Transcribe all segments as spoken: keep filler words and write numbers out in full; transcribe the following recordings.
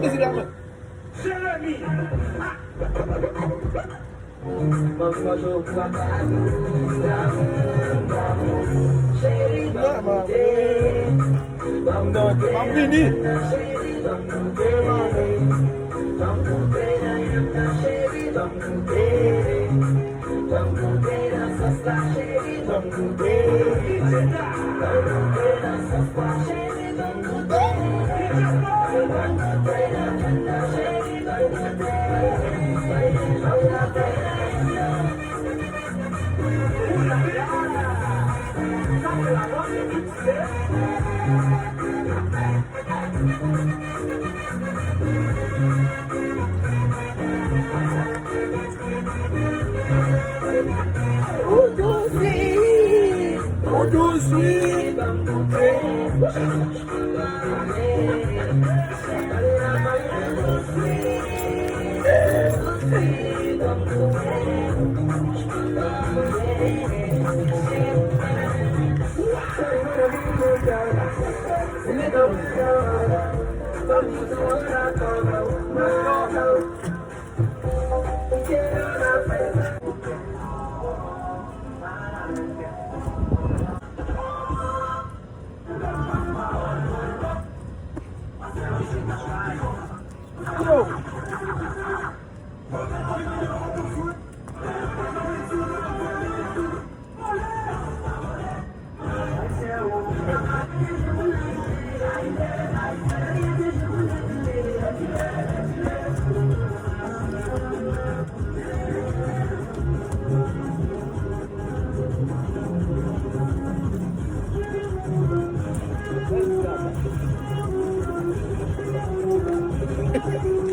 Mezi la, man. Jeremi. M vini.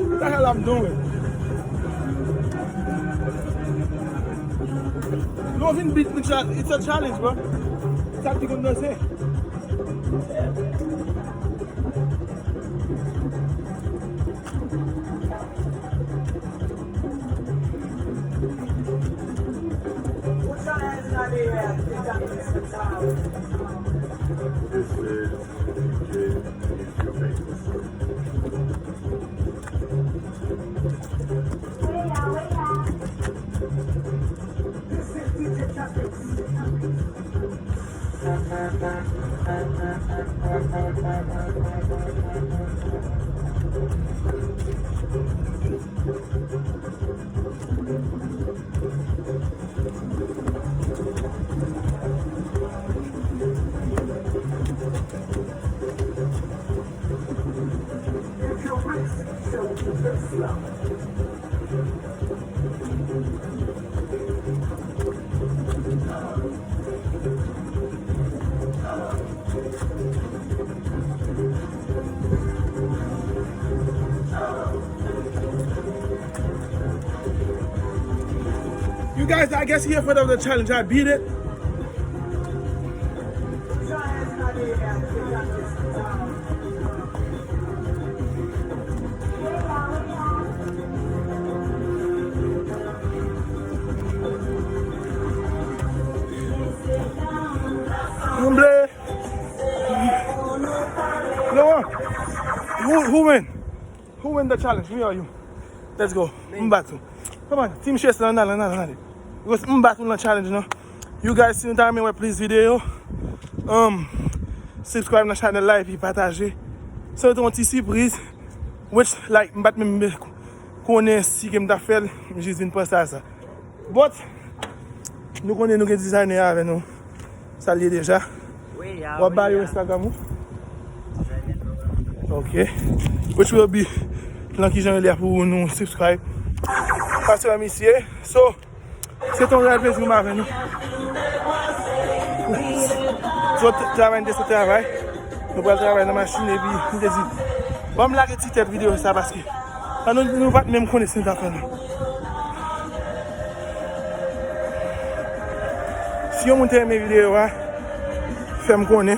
What the hell I'm doing? Loving beat, it's a, it's a challenge, bro. Sa ki konn danse. This is D J Ace, your favorite. You guys, I guess here for the challenge, I beat it. Humble. Laurent, who, who win? Who win the challenge? Me or you? Let's go. M bat ou. Come on, Team Chester, ann ale, ann ale, ann ale. Because m bat ou nan challenge, non? You guys, si nou ta renmen wè plis videyo, um, subscribe nan chanèl la epi pataje. Sa se yon ti sipriz. Which, like, m pa t menm konnen si ke m t ap fè l, m jis vin panse a sa. But, nou konnen nou gen designer avè nou. Sa l ye deja? W ap ba yo Instagram ou? Ok. Which will be nan kijan yo li a pou nou subscribe. Pase wè misye. So, se te yon rèl plezi pou m avè nou. Sot travay, n te sot travay. Nou pral travay nan machin epi m te di, ban m lage ti tèt videyo sa paske An nou, nou pa t menm konnen si nou t ap fè l. Si yon moun te renmen videyo a, fè m konnen.